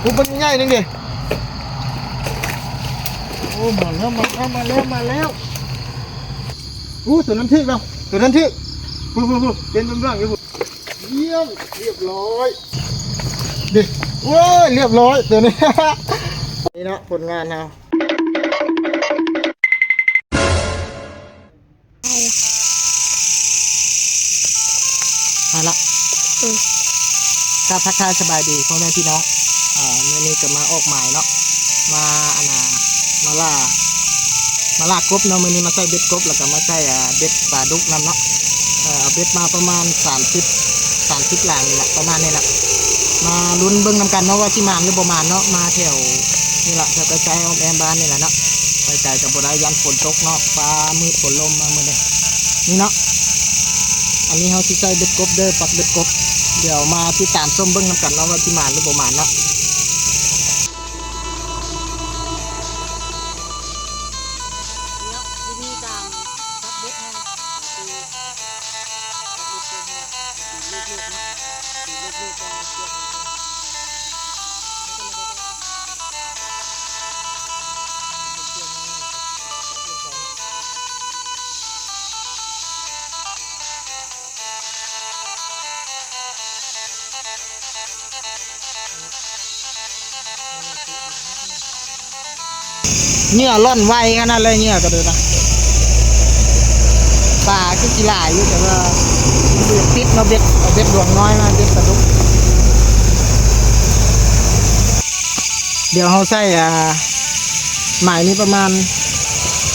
ໂອ້ ມັນໃຫຍ່ໜຶ່ງເດ້. ໂອ້ ມາແລ້ວ ມາແລ້ວ ມາແລ້ວ ມາແລ້ວ. ໂອ້ ຕົວນັ້ນຖືກແລ້ວ ຕົວນັ້ນຖືກ. ພຸ້ນໆໆ ເປັນເບື້ອງໆຢູ່ພຸ້ນ. ຢ້ຽມ ລຽບຮ້ອຍເດ້. ໂອ້ຍ ລຽບຮ້ອຍຕົວນີ້. ນີ້ເນາະ ຜົນງານເຮົາ. ມາລະ ອືມ ກາບທັກທາຍສະບາຍດີພໍ່ແມ່ພີ່ນ້ອງ. ອ່າ ມື້ນີ້ກໍມາອອກໝາຍເນາະ ມາ ອັນນ່າ ມາລ່າ ມາລ່າກົບເນາະ. ມື້ນີ້ມາໃສ່ເບັດກົບ ແລ້ວກໍມາໃສ່ ອ່າ ເບັດປາດຸກນຳເນາະ. ເອີ ເອົາເບັດມາປະມານສາມສິບ ສາມສິບຫຼັງນີ້ລະ ປະມານນີ້ລະ. ມາລຸ້ນເບິ່ງນຳກັນເນາະ ວ່າຊິໝານຫຼືບໍ່ໝານເນາະ. ມາແຖວນີ້ລະ ແຖວໃກ້ໆອ້ອມແອ້ມບ້ານນີ້ລະເນາະ. ໄປໄກກໍບໍ່ໄດ້ ຢ້ານຝົນຕົກເນາະ ຟ້າມືດຝົນລົມມາມື້ນີ້ ນີ້ເນາະ. ອັນນີ້ເຮົາຊິໃສ່ເບັດກົບເດີ ປັກເບັດກົບ. ດຽວມາຕິດຕາມຊົມເບິ່ງນຳກັນເນາະ ວ່າຊິໝານຫຼືບໍ່ໝານເນາະ. ເຫຍື່ອລ່ອນໄວຂະໜາດເລີຍ ເຫຍື່ອກະເດີນນະ. ປາຄືຊິຫຼາຍຢູ່ ແຕ່ວ່າບໍ່ຢາກຕິດເນາະ ເບັດ ເອົາເບັດດວງນ້ອຍມາ ເບັດປາດຸກ. ດຽວເຮົາໃສ່ ອ່າ ໝາຍນີ້ປະມານ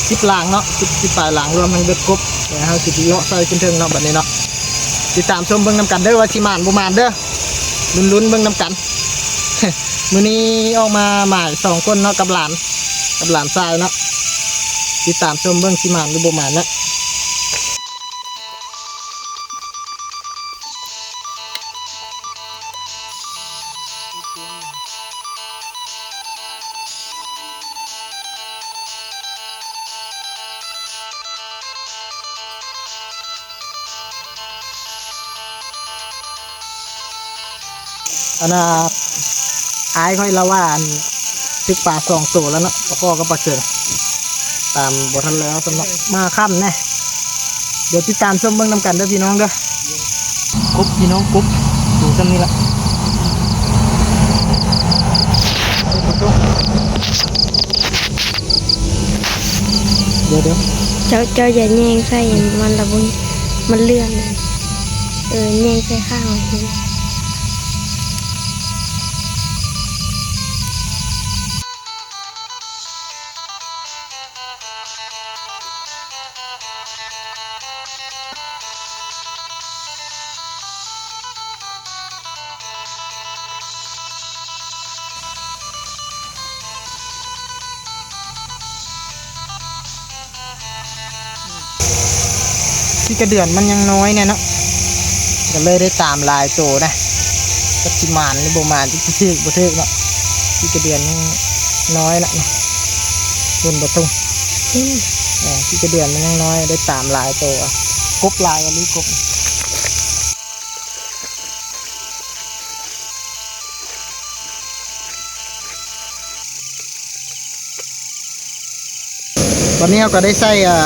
ສິບຫຼັງເນາະ ສິບ ສິບປາຍຫຼັງ ລວມທັງເບັດກົບ. ດຽວເຮົາຊິເລາະໃສ່ຂຶ້ນເທິງເນາະ ບັດນີ້ເນາະ. ຕິດຕາມຊົມເບິ່ງນຳກັນເດີ ວ່າຊິໝານບໍ່ໝານເດີ ລຸ້ນໆເບິ່ງນຳກັນ. ມື້ນີ້ອອກມາໝາຍສອງຄົນເນາະ ກັບຫຼານ ກັບຫຼານຊາຍເນາະ. ຕິດຕາມຊົມເບິ່ງຊິໝານຫຼືບໍ່ໝານເນາະ. ອັນນ່າ ອ້າຍຂ້ອຍລາວວ່າ ອັນ ຖືກປາສອງໂຕແລ້ວເນາະ ປາຄໍ່ກັບປາເຂືອງ. ຕາມບໍ່ທັນແລ້ວຊ້ຳເນາະ ມາຄ່ຳແນ່. ດຽວຕິດຕາມຊົມເບິ່ງນຳກັນເດີພີ່ນ້ອງເດີ. ກົບພີ່ນ້ອງ ກົບ ໂຕສ່ຳນີ້ລະ. ດຽວໆ ເຈົ້າ ເຈົ້າຢ່າແຍງໃສ່ມັນລະບຸ ມັນເລື່ອນ. ເອີ ແຍງໃສ່ຂ້າງມັນ. ຂີ້ກະເດືອນມັນຍັງນ້ອຍແນ່ເນາະ ກໍເລີຍໄດ້ຕາມຫຼາຍໂຕນະ. ຈັກຊິໝານຫຼືບໍ່ໝານ ຈັກຊິຖືກບໍ່ຖືກເນາະ. ຂີ້ກະເດືອນຍັງນ້ອຍນະ ເບິ່ງບໍ່ຕົງ. ອືມ ຂີ້ກະເດືອນມັນຍັງນ້ອຍ ໄດ້ຕາມຫຼາຍໂຕ. ກົບຫຼາຍອີ່ຫຼີ ກົບ. ຕອນນີ້ເຮົາກໍໄດ້ໃສ່ ອ່າ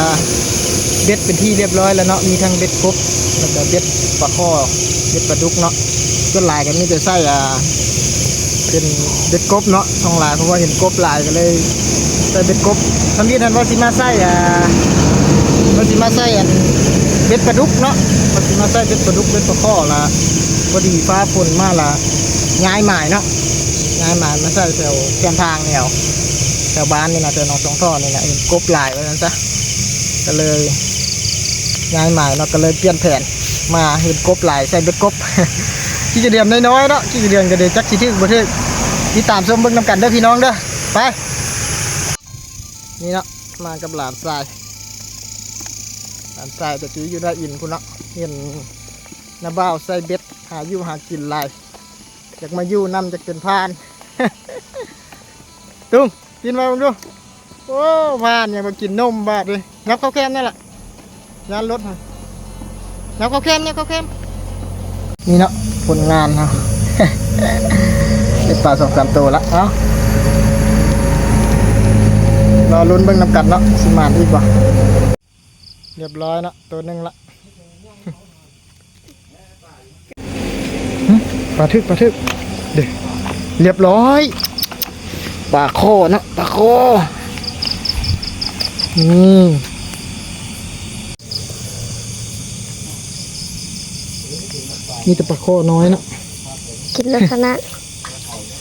ເບັດເປັນທີ່ລຽບຮ້ອຍແລ້ວເນາະ ມີທັງເບັດກົບ ແລ້ວກໍເບັດປາຄໍ່ ເບັດປາດຸກເນາະ. ສ່ວນຫຼາຍກໍມີແຕ່ໃສ່ ອ່າ ເປັນເບັດກົບເນາະ ຊ່ວງຫຼາຍ ເພາະວ່າເຫັນກົບຫຼາຍກໍເລີຍໃສ່ເບັດກົບ. ທຳອິດຫັ້ນວ່າຊິມາໃສ່ ອ່າ ວ່າຊິມາໃສ່ອັນເບັດປາດຸກເນາະ ວ່າຊິມາໃສ່ເບັດປາດຸກ ເບັດປາຄໍ່ ລະພໍດີຟ້າຝົນມາລະຍ້າຍໝາຍເນາະ. ຍ້າຍໝາຍມາໃສ່ແຖວແຄມທາງແນວ ແຖວບ້ານນີ້ນະ ແຖວໜອງສອງທໍ່ນີ້ນະ ເຫັນກົບຫຼາຍວ່າຊັ້ນຊະ ກໍເລີຍຍ້າຍໝາຍເນາະ ກໍເລີຍປ່ຽນແຜນມາເຫັນກົບຫຼາຍໃສ່ເບັດກົບ. ຂີ້ກະເດືອນນ້ອຍໆເນາະ ຂີ້ກະເດືອນກໍເດ ຈັກຊິຖືກບໍ່ຖືກ ຕິດຕາມຊົມເບິ່ງນຳກັນເດີພີ່ນ້ອງເດີ. ໄປ ນີ້ເນາະ ມາກັບຫຼານຊາຍ ຫຼານຊາຍແຕ່ກີ້ຢູ່ໜ້າອິນພຸ້ນເນາະ ເຫັນນ້າບ່າວໃສ່ເບັດ ຫາຢູ່ຫາກິນຫຼາຍ ຢາກມາຢູ່ນຳ ຢາກເປັນພານ. ຕຸງ ປີນມາເບິ່ງດູ. ໂອ້ ພານຍັງມາກິນນົມບາດນີ້. ຫຍັບເຂົ້າແຄມແນ່ລະ ຢ້ານລົດຫັ້ນ. ຫຍັບເຂົ້າແຄມ ຫຍັບເຂົ້າແຄມ. ນີ້ເນາະ ຜົນງານເຮົາ ໄ ປາສອງສາມໂຕລະ ເອົາ ລໍລຸ້ນເບິ່ງນຳກັນເນາະ ຊິໝານອີກບໍ່. ຮຽບຮ້ອຍເນາະ ໂຕໜຶ່ງລະ. ຫຶ ປາຖືກ ປາຖືກ ເດ້ ຮຽບຮ້ອຍ ປາຄໍ່ເນາະ ປາຄໍ່ ນີ້ ມີແຕ່ປາຄໍ່ນ້ອຍເນາະ ກິນແລ້ວຂະໜາດ.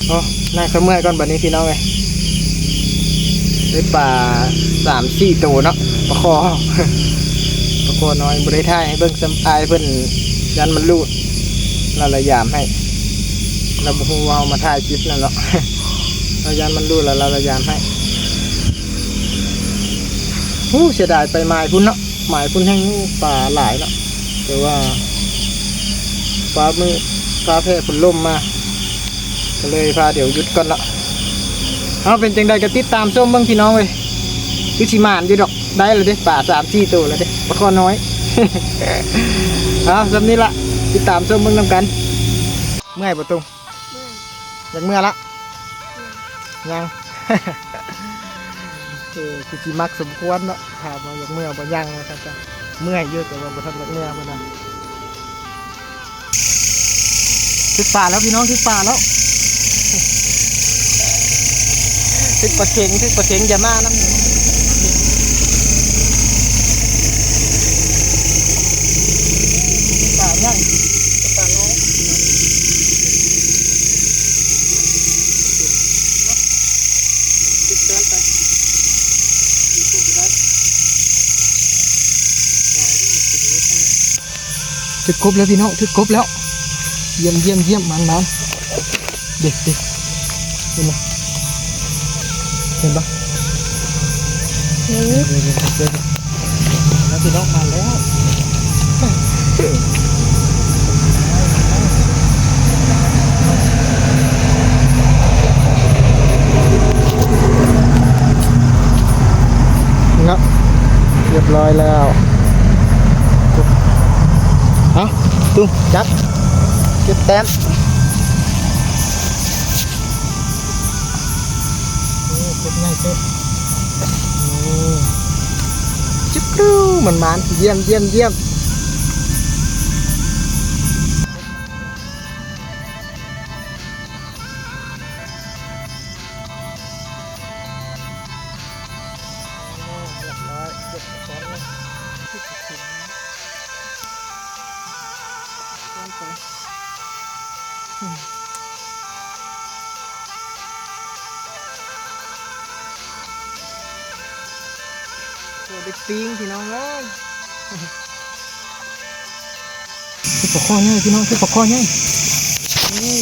ໂອ້ ນັ່ງສະເມື່ອຍກ່ອນບັດນີ້ພີ່ນ້ອງເອີຍ ໄດ້ປາສາມສີ່ໂຕເນາະ ປາຄໍ່ ປາຄໍ່ນ້ອຍ ບໍ່ໄດ້ຖ່າຍໃຫ້ເບິ່ງຊ້ຳ ອ້າຍເພິ່ນຢ້ານມັນຫຼຸດ ລາວລະຍາມໃຫ້ ລາວບໍ່ຮູ້ວ່າເຮົາມາຖ່າຍຄລິບນັ້ນເນາະ ລາວຢ້ານມັນຫຼຸດ ລາວລະຍາມໃຫ້. ໂອ້ ເສຍດາຍໄປໝາຍພຸ້ນເນາະ ໝາຍພຸ້ນແຮ່ງປາຫຼາຍເນາະ ແຕ່ວ່າຟ້າມື ຟ້າແຜ່ຝົນລົມມາ ກໍເລີຍພາດຽວຢຸດກ່ອນເນາະ. ເອົາ ເປັນຈັ່ງໃດກໍຕິດຕາມຊົມເບິ່ງພີ່ນ້ອງເອີຍ ຄືຊິໝານຢູ່ດອກ ໄດ້ແລ້ວເດ້ ປາສາມສີ່ໂຕແລ້ວເດ້ ປາຄໍ່ນ້ອຍ. ເອົາ ສ່ຳນີ້ລະ ຕິດຕາມຊົມເບິ່ງນຳກັນ. ເມື່ອຍບໍ່ຕຸງ? ເມື່ອຍ. ຢາກເມືອລະ? ຍັງ. ເອີ ຄືຊິມັກສົມຄວນເນາະ ຖາມວ່າຢາກເມືອບໍ່? ຍັງ ວ່າຊັ້ນຊະ. ເມື່ອຍຢູ່ ແຕ່ວ່າບໍ່ທັນຢາກເມືອເພິ່ນວ່າ. ຖືກປາແລ້ວພີ່ນ້ອງ ຖືກປາແລ້ວ ຖືກປາເຂັງ ຖືກປາເຂັງ ຢ່າມານຳ. ປາໃຫຍ່ ປານ້ອຍ. ຖືກກົບແລ້ວພີ່ນ້ອງ ຖືກກົບແລ້ວ. ຢ້ຽມ ຢ້ຽມ ຢ້ຽມ ໝານ ໝານ. ເດັກ ເດັກ ເຫັນບໍ່? ເຫັນບໍ່? ເຫັນ. ແລ້ວພີ່ນ້ອງ ມາແລ້ວ. ເນາະ ຮຽບຮ້ອຍແລ້ວ. ເອົາ ຕຸງ ຈັບ ເກັບແຕ້ມ. ໂອ້ ກົບໃຫຍ່ເຕີບ. ໂອ້ ຈຸກຮູ ໝານໆ ຢ້ຽມ ຢ້ຽມ ຢ້ຽມ. ໂອ້ ຮຽບຮ້ອຍ ເກັບຂອງ ເກັບຂອງ. ໂອ້ ໄດ້ປີ້ງພີ່ນ້ອງເອີຍ. ຖືກປາຄໍ່ໃຫຍ່ພີ່ນ້ອງ ຖືກປາຄໍ່ໃຫຍ່. ໂອ້ ນີ້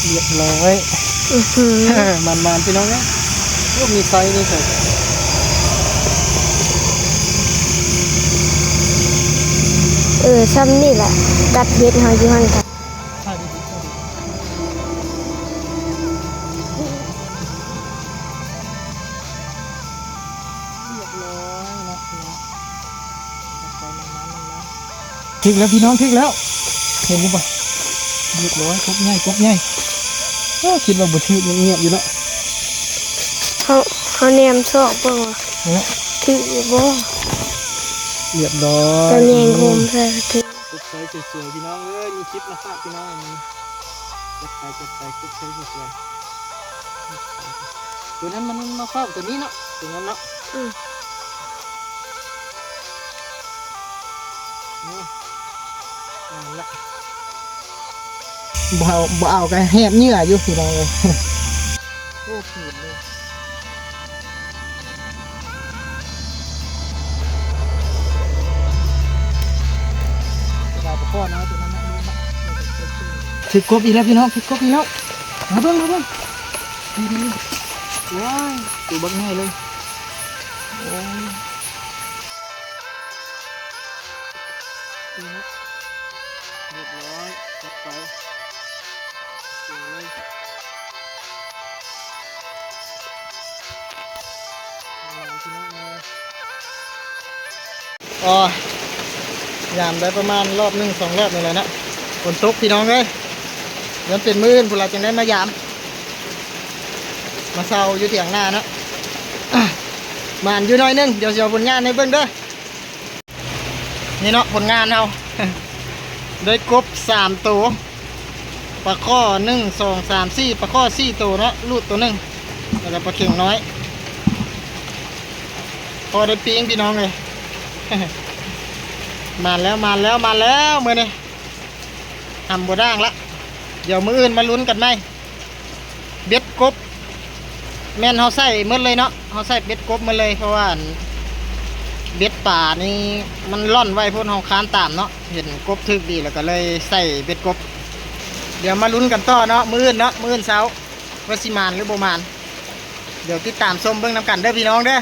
ຮຽບຮ້ອຍ. ອືຫື ໝານໆ ພີ່ນ້ອງເອີຍ. ໂອ້ ມີໄຊນີ້ ເອີ ຊ່ຳນີ້ແຫຼະ ກັດເບັດເຮົາຢູ່ຫັ້ນກະ ຮຽບຮ້ອຍເນາະ ພີ່ນ້ອງ. ຖືກແລ້ວພີ່ນ້ອງ ຖືກແລ້ວ ເຫັນຢູ່ບໍ່? ຮຽບຮ້ອຍ ກົບໃຫຍ່ ກົບໃຫຍ່. ໂອ້ ຄິດວ່າບໍ່ຖືກ ງຽບໆ ຢູ່ເນາະ. ເຮົາ ເຮົາແນມຊອກເບິ່ງວ່າ ເນາະ ຖືກຢູ່ບໍ່? ຮຽບຮ້ອຍ ຕອນແຍງໂຮມໃສ່ຖືກ. ກົບໄຊສວຍໆ ພີ່ນ້ອງເອີຍ ມີຄລິບມາຝາກພີ່ນ້ອງ. ຈັດໄປ ຈັດໄປ ກົບໄຊສວຍໆ. ຕົວນັ້ນມັນມາເຝົ້າຕົວນີ້ເນາະ ຕົວນັ້ນເນາະ. ອືມ ນີ້ ນັ້ນລະ ບໍ່ເອົາ ບໍ່ເອົາກໍແຮບເຫຍື່ອຢູ່ ພີ່ນ້ອງເອີຍ. ໂອ້ ຂູດເລີຍ. ຖືກກົບອີກແລ້ວພີ່ນ້ອງ ຖືກກົບອີກແລ້ວ. ມາເບິ່ງ ມາເບິ່ງ ນີ້ໆ ວ້າຍ ໂຕບັກໃຫຍ່ເລີຍ. ໂອ້ ນີ້ເນາະ ຮຽບຮ້ອຍ ຈັດໄປ ເອົາເລີຍ. ມາພີ່ນ້ອງເອີຍ. ອໍ ຍາມໄດ້ປະມານລອບໜຶ່ງສອງລອບນີ້ແຫຼະເນາະ. ຝົນຕົກພີ່ນ້ອງເອີຍ, ຍ້ອນເປັນມື້ອື່ນພຸ້ນລະຈຶ່ງໄດ້ມາຢາມ ມາເຊົາຢູ່ຖຽງນາເນາະ. ໝານຢູ່ໜ້ອຍໜຶ່ງ, ດຽວຊິເອົາຜົນງານໃຫ້ເບິ່ງເດີ. ນີ້ເນາະ ຜົນງານເຮົາ ໄດ້ກົບສາມໂຕ, ປາຄໍ່ໜຶ່ງ ສອງ ສາມ ສີ່ ປາຄໍ່ສີ່ໂຕເນາະ, ລູດໂຕໜຶ່ງ ແລ້ວກໍປາເຂັງນ້ອຍ ພໍໄດ້ປີ້ງພີ່ນ້ອງເອີຍ. ມາແລ້ວ ມາແລ້ວ ມາແລ້ວ ມື້ນີ້ ຫຳບໍ່ດ້າງລະ. ດຽວມື້ອື່ນມາລຸ້ນກັນໃໝ່. ເບັດກົບແມ່ນເຮົາໃສ່ໝົດເລີຍເນາະ, ເຮົາໃສ່ເບັດກົບໝົດເລີຍ ເພາະວ່າ ອັນ ເບັດປານີ້ມັນລ່ອນໄວໂພດ, ເຮົາຄ້ານຕາມເນາະ, ເຫັນກົບຖືກດີແລ້ວກໍເລີຍໃສ່ເບັດກົບ. ດຽວມາລຸ້ນກັນຕໍ່ເນາະ ມື້ອື່ນເນາະ, ມື້ອື່ນເຊົ້າວ່າຊິໝານຫຼືບໍ່ໝານ. ດຽວຕິດຕາມຊົມເບິ່ງນຳກັນເດີພີ່ນ້ອງເດີ.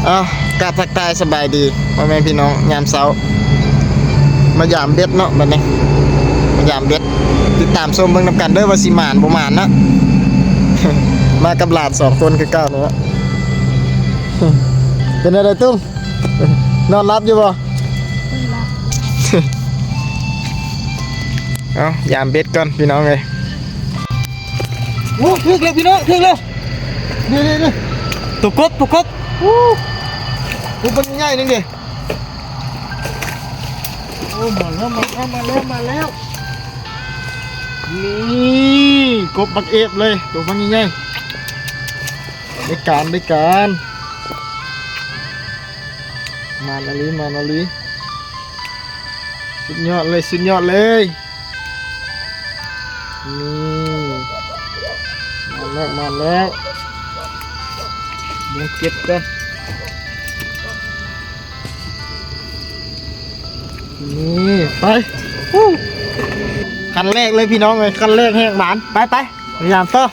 ເອົ້າ ກາບທັກທາຍສະບາຍດີພໍ່ແມ່ພີ່ນ້ອງຍາມເຊົ້າ, ມາຢາມເບັດເນາະບັດນີ້, ມາຢາມເບັດ. ຕິດຕາມຊົມເບິ່ງນຳກັນເດີວ່າຊິໝານບໍ່ໝານເນາະ. ມາກັບຫຼານສອງຄົນຄືເກົ່ານີ້ເນາະ. ເປັນແນວໃດຕຸ້ມ? ນອນຫຼັບຢູ່ບໍ່? ນອນຫຼັບ. ເອົ້າ ຢາມເບັດກ່ອນພີ່ນ້ອງເອີຍ. ໂອ້ ຖືກແລ້ວພີ່ນ້ອງ, ຖືກແລ້ວ. ນີ້ໆໆ ຕົວກົບ ຕົວກົບ. ໂອ້ ໂອ້ ມັນໃຫຍ່ໜຶ່ງເດ້. ໂອ້ ມາແລ້ວ ມາແລ້ວ ມາແລ້ວ ມາແລ້ວ. ນີ້ ກົບບັກເອບເລີຍ, ຕົວບັກໃຫຍ່ໆ. ໄດ້ການ ໄດ້ການ. ມານອີ່ຫຼີ ມານອີ່ຫຼີ. ສຸດຍອດເລີຍ ສຸດຍອດເລີຍ. ນີ້ ມາແລ້ວ ມາແລ້ວ. ຍັງເກັບກ່ອນ. ນີ້ ໄປ. ຄັນແລກເລີຍພີ່ນ້ອງເອີຍ, ຄັນແລກແຮກໝານ. ໄປໆ ພະຍາຍາມຕໍ່.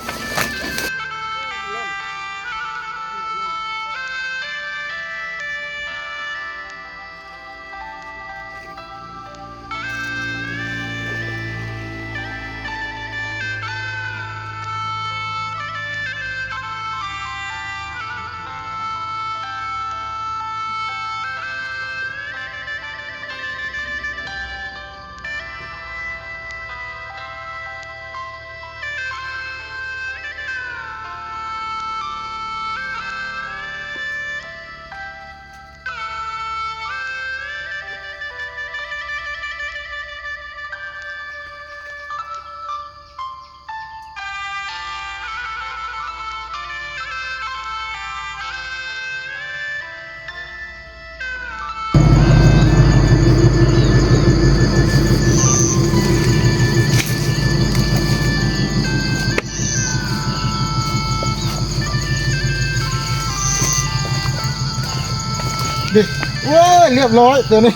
ເດ້ ໂອ້ຍ ລຽບຮ້ອຍຕົວນີ້.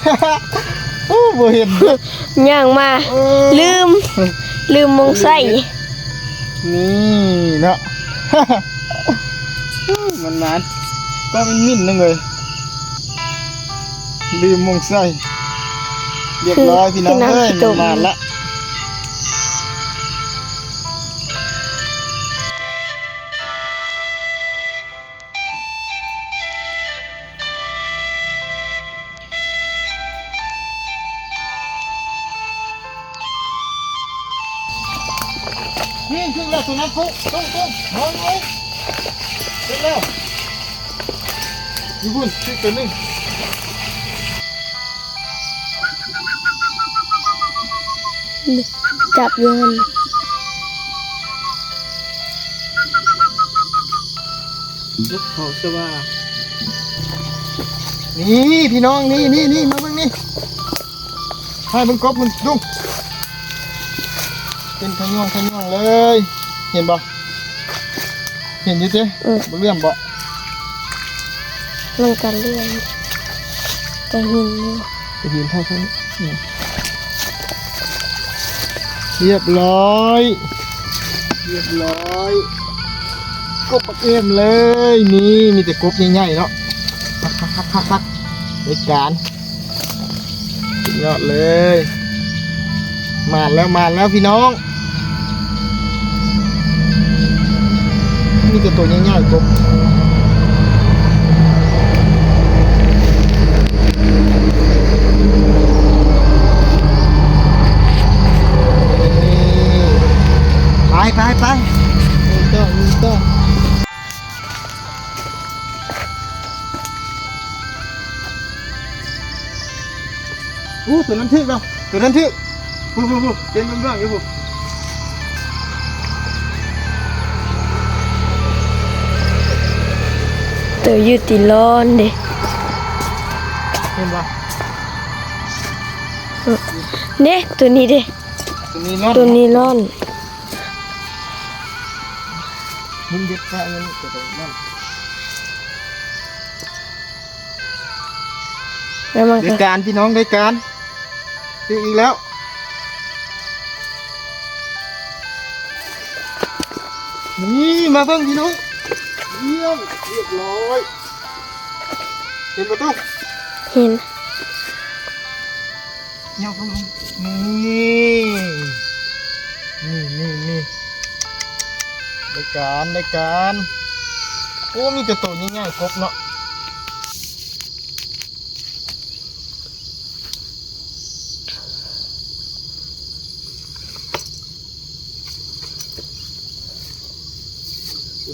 ໂອ້ ບໍ່ເຫັນ ຍ່າງມາ ເອີ ລືມ ລືມມົງໃສ່. ນີ້ເນາະ ມັນມານ ກໍມັນມິ້ນໜຶ່ງເລີຍ ລືມມົງໃສ່. ລຽບຮ້ອຍ ພີ່ນ້ອງເອີຍ ມັນມານລະ. ນີ້ຖືກແລ້ວ ຕົວນັ້ນ ປຸ້ງ ຕຸ້ງ ຕຸ້ງ ມອງ ມອງ ຖືກແລ້ວ ຢູ່ພຸ້ນ ຖືກຕົວໜຶ່ງ. ຈັບຢູ່ຫັ້ນ ນົກເຂົາສະຫວ່າ. ນີ້ພີ່ນ້ອງ ນີ້ ນີ້ ນີ້ ມາເບິ່ງນີ້ ໃຫ້ເບິ່ງກົບມັນ ດຸ ເປັນຂະຫຍວງຂະຫຍວງເລີຍ ເຫັນບໍ່? ເຫັນຢູ່ຕິ? ອືມ ບໍ່ເຫຼື້ອມບໍ່? ມັນກະເຫຼື້ອມ ກະເຫັນຢູ່ ກະເຫັນເທົ່າກັນ. ອືມ ລຽບຮ້ອຍ ລຽບຮ້ອຍ. ກົບບັກເອມເລີຍ ນີ້ມີແຕ່ກົບໃຫຍ່ໆເນາະ ຄັກໆໆໆ ໄດ້ການ ສຸດຍອດເລີຍ ໝານແລ້ວ ໝານແລ້ວພີ່ນ້ອງ ມີແຕ່ໂຕໃຫຍ່ໆ ກົບ ໄປ ໄປ ໄປ ລຸຍຕໍ່ ລຸຍຕໍ່. ໂອ້ ຕົວນັ້ນຖືກແລ້ວ ຕົວນັ້ນຖືກ ພຸ້ນໆໆ ເຕັມເບື້ອງໆຢູ່ພຸ້ນ ຕົວຢູ່ຕີລອນເດ້ ເຫັນບໍ່ ເດ້ ຕົວນີ້ເດ້ ຕົວນີ້ລອນ ຕົວນີ້ລອນ. ມຶງເດັດປະມັນກະໂດດມັນ ແລ້ວມັນກະ ໄດ້ການພີ່ນ້ອງ ໄດ້ການ ຖືກອີກແລ້ວ ນີ້ ມາເບິ່ງພີ່ນ້ອງ ຢ້ຽມ ຮຽບຮ້ອຍ ເຫັນບໍ່ຕູ້? ເຫັນ. ຍົກຂຶ້ນມາ ນີ້ ນີ້ ນີ້ ນີ້ ໄດ້ການ ໄດ້ການ ໂອ້ ມີແຕ່ໂຕໃຫຍ່ໆ ກົບເນາະ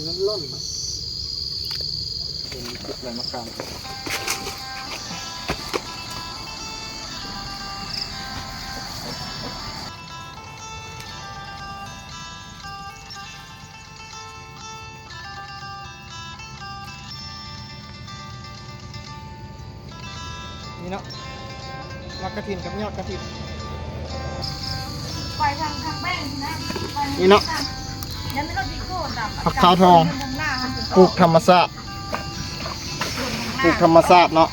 ມັນລ່ອນມາ ເຫັນຈຸດໃດມາກາງ ນີ້ເນາະ ໝາກກະຖິນກັບຍອດກະຖິນ ໄປທາງ ທາງແປ້ງນະ ໄປ ນີ້ເນາະ ແລ້ວມີລົດວິໂກ້ດຳ ຜັກຂາວທອງ ປູກທຳມະຊາດ ປູກທຳມະຊາດເນາະ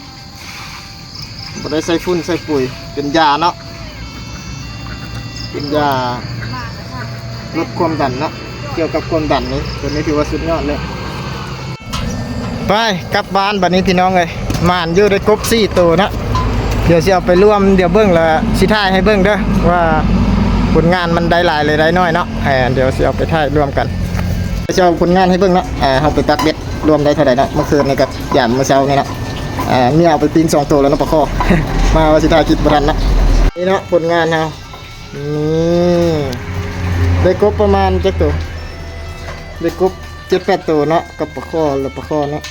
ບໍ່ໄດ້ໃສ່ຝຸ່ນໃສ່ປຸຍ ເປັນຢາເນາະ ເປັນຢາລົດຄວາມດັນເນາະ ກ່ຽວກັບຄວາມດັນນີ້ ຕົວນີ້ຖືວ່າສຸດຍອດເລີຍ. ໄປ ກັບບ້ານບັດນີ້ພີ່ນ້ອງເອີຍ ໝານຢູ່ ໄດ້ກົບສີ່ໂຕເນາະ ດຽວຊິເອົາໄປລວມ ດຽວເບິ່ງລະຊິຖ່າຍໃຫ້ເບິ່ງເດີ ວ່າຜົນງານມັນໄດ້ຫຼາຍຫຼືໄດ້ໜ້ອຍເນາະ ເອີ ດຽວຊິເອົາໄປຖ່າຍລວມກັນ ຊິເອົາຜົນງານໃຫ້ເບິ່ງເນາະ ເຮົາໄປຕັກເບັດລວມໄດ້ເທົ່າໃດເນາະ ເມື່ອຄືນນີ້ກະ ຍາມມື້ເຊົ້ານີ້ເນາະ ເອີ ເມຍເອົາໄປປີ້ງສອງໂຕແລ້ວເນາະ ປາຄໍ ມາວ່າຊິຖ່າຍຄລິບບໍ່ທັນເນາະ ນີ້ເນາະ ຜົນງານເຮົາ ນີ້ ໄດ້ກົບປະມານຈັກໂຕ ໄດ້ກົບເຈັດແປດໂຕເນາະ ກັບປາຄໍ ແລະປາຄໍເນາະ